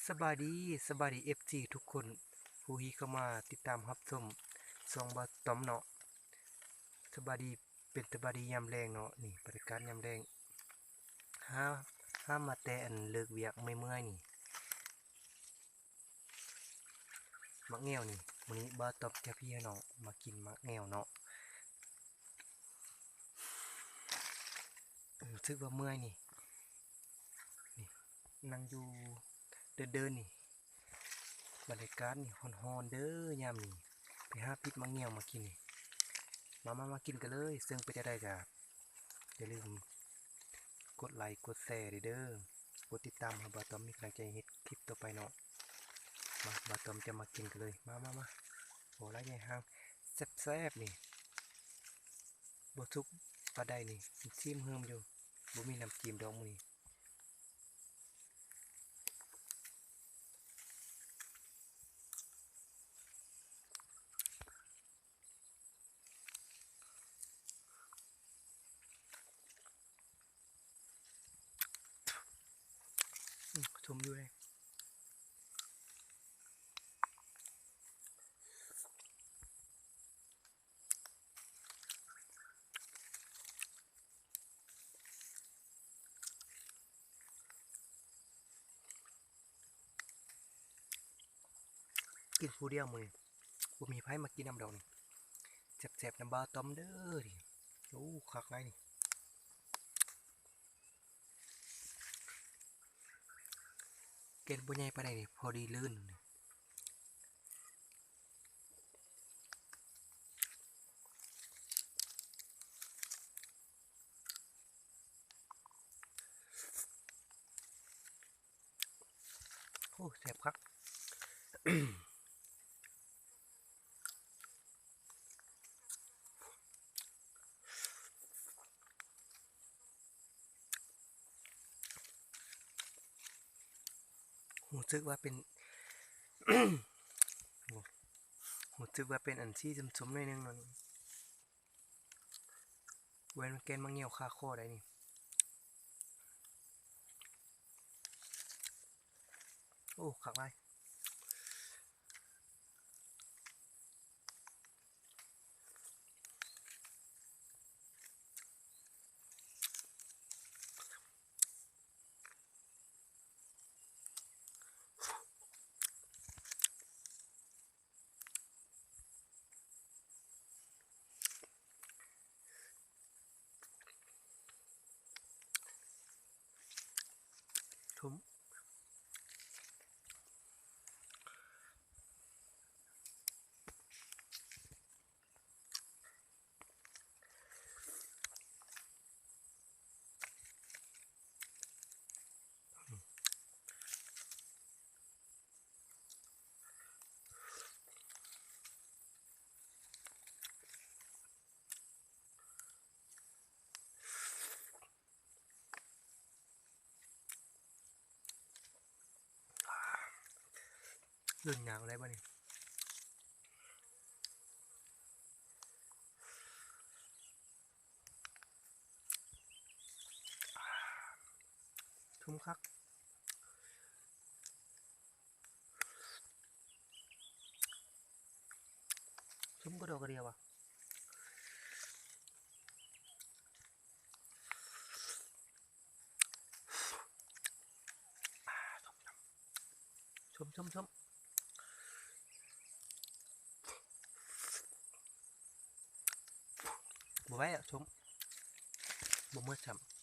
ສະບາຍດີ ສະບາຍດີ ເອັຟຊີ ທຸກຄົນ ຜູ້ທີ່ເຂົ້າມາຕິດຕາມຮັບຊົມຊ່ອງບ່າວຕ້ອມເນາະ. ສະບາຍດີ ເປັນສະບາຍດີຍາມແລງເນາະ. ນີ້ ບັນຍາກາດຍາມແລງ ຫາ ຫາມາແຕ່ອັນເລີກວຽກເມື່ອຍໆນີ້. ໝາກແງວນີ້ ມື້ນີ້ບ່າວຕ້ອມຈະພານ້ອງມາກິນໝາກແງວເນາະ. ຮູ້ສຶກວ່າເມື່ອຍນີ້ ນີ້ ນັ່ງຢູ່ເດີ່ນໆນີ້ ບັນຍາກາດນີ້ຮ້ອນໆເດີຍາມນີ້. ໄປຫາປິດໝາກແງວມາກິນນີ້. ມາ ມາ ມາກິນກັນເລີຍ. ເຊິ່ງເປັນຈັ່ງໃດກໍຢ່າລືມກົດໄລກົດແຊເດີ ກົດຕິດຕາມໃຫ້ບ່າວຕ້ອມມີກຳລັງໃຈເຮັດຄລິບຕໍ່ໄປເນາະ. ມາ ບ່າວຕ້ອມຈະມາກິນກັນເລີຍ. ມາ ມາ ມາ ພໍລະ ໃຫຍ່ຫ່າງ ແຊບໆນີ້. ບໍ່ສຸກປານໃດນີ້ ຊີມເຮີມຢູ່. ບໍ່ມີນ້ຳຈິ້ມດອກມື້ນີ້. ອືມ ຊົມຢູ່ເດ. ກິນຜູ້ດຽວມື້ນີ້ ບໍ່ມີໃຜມາກິນນຳດອກນີ້. ແຊບໆນຳບ່າວຕ້ອມເດີນີ້. ໂອ້ ຄັກຫຼາຍນີ້. ແກ່ນບໍ່ໃຫຍ່ປານໃດນີ້ ພໍດີລື່ນ. ໂອ້ ແຊບຄັກ. ຮູ້ສຶກວ່າເປັນ ໂອ້ ຮູ້ສຶກວ່າເປັນອັນສີຊົມໆໜ້ອຍໜຶ່ງເນາະ. ແວ່ນແກ່ນໝາກງຽວຄາຄໍໄດ້ນີ້. ໂອ້ ຄັກຫຼາຍ. ເດີນຍາງໄດ້ບໍ່ນີ້? ຊຸ່ມຄັກ. ຊຸ່ມກະດອກກະເດຍວ່າ. ຊົມໆໆ ບໍ່ໄຫວແລ້ວ ຊົມ ບໍ່ໝົດຊ້ຳ.